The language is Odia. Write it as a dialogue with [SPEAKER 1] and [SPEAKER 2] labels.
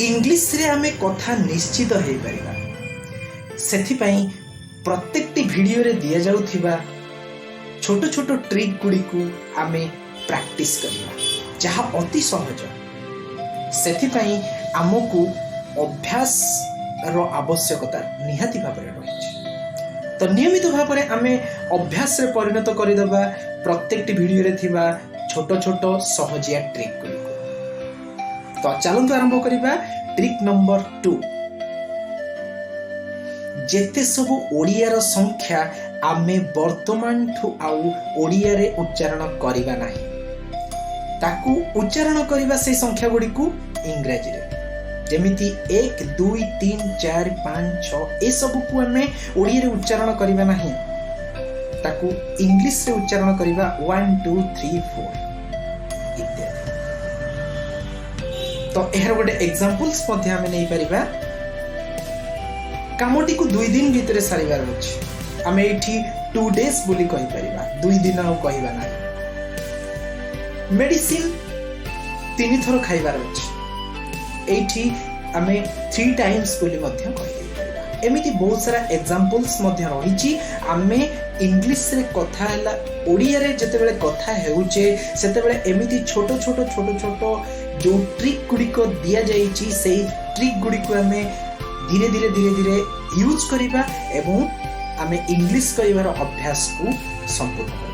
[SPEAKER 1] ଇଂଲିଶରେ ଆମେ କଥା ନିଶ୍ଚିତ ହେଇପାରିବା। ସେଥିପାଇଁ ପ୍ରତ୍ୟେକଟି ଭିଡ଼ିଓରେ ଦିଆଯାଉଥିବା ଛୋଟ ଛୋଟ ଟ୍ରିକ୍ ଗୁଡ଼ିକୁ ଆମେ ପ୍ରାକ୍ଟିସ୍ କରିବା, ଯାହା ଅତି ସହଜ। ସେଥିପାଇଁ ଆମକୁ ଅଭ୍ୟାସର ଆବଶ୍ୟକତା ନିହାତି ଭାବରେ ରହିଛି। ତ ନିୟମିତ ଭାବରେ ଆମେ ଅଭ୍ୟାସରେ ପରିଣତ କରିଦେବା ପ୍ରତ୍ୟେକଟି ଭିଡ଼ିଓରେ ଥିବା ଛୋଟ ଛୋଟ ସହଜିଆ ଟ୍ରିକ୍ ଗୁଡ଼ିକୁ। ତ ଚାଲନ୍ତୁ ଆରମ୍ଭ କରିବା ଟ୍ରିକ୍ ନମ୍ବର 2। ଯେତେ ସବୁ ଓଡ଼ିଆର ସଂଖ୍ୟା ଆମେ ବର୍ତ୍ତମାନଠୁ ଆଉ ଓଡ଼ିଆରେ ଉଚ୍ଚାରଣ କରିବା ନାହିଁ, ତାକୁ ଉଚ୍ଚାରଣ କରିବା ସେଇ ସଂଖ୍ୟା ଗୁଡ଼ିକୁ ଇଂରାଜୀରେ। ଯେମିତି 1, 2, 3, 4, 5, 6, ଏସବୁକୁ ଆମେ ଓଡ଼ିଆରେ ଉଚ୍ଚାରଣ କରିବା ନାହିଁ, ତାକୁ ଇଂଲିଶରେ ଉଚ୍ଚାରଣ କରିବା, 1, 2, 3, 4 ଇତ୍ୟାଦି। ତ ଏହାର ଗୋଟେ ଏକ୍ସାମ୍ପଲ୍ସ ମଧ୍ୟ ଆମେ ନେଇପାରିବା। କାମଟିକୁ 2 ଦିନ ଭିତରେ ସାରିବାର ଅଛି, ଆମେ ଏଇଠି 2 ଡେଜ୍ ବୋଲି କହିପାରିବା, 2 ଦିନ ଆଉ କହିବା ନାହିଁ। ମେଡିସିନ ତିନି ଥର ଖାଇବାର ଅଛି, ଏଇଠି ଆମେ ଥ୍ରୀ ଟାଇମ୍ସ ବୋଲି ମଧ୍ୟ କହିଦେଇପାରିବା। ଏମିତି ବହୁତ ସାରା ଏକ୍ସାମ୍ପଲ୍ସ ମଧ୍ୟ ରହିଛି। ଆମେ ଇଂଲିଶରେ କଥା ହେଲା, ଓଡ଼ିଆରେ ଯେତେବେଳେ କଥା ହେଉଛେ, ସେତେବେଳେ ଏମିତି ଛୋଟ ଛୋଟ ଛୋଟ ଛୋଟ ଯେଉଁ ଟ୍ରିକ୍ ଗୁଡ଼ିକ ଦିଆଯାଇଛି, ସେଇ ଟ୍ରିକ୍ ଗୁଡ଼ିକୁ ଆମେ ଧୀରେ ଧୀରେ ଧୀରେ ଧୀରେ ୟୁଜ୍ କରିବା ଏବଂ ଆମେ ଇଂଲିଶ କହିବାର ଅଭ୍ୟାସକୁ ସମ୍ପୂର୍ଣ୍ଣ କରିବା।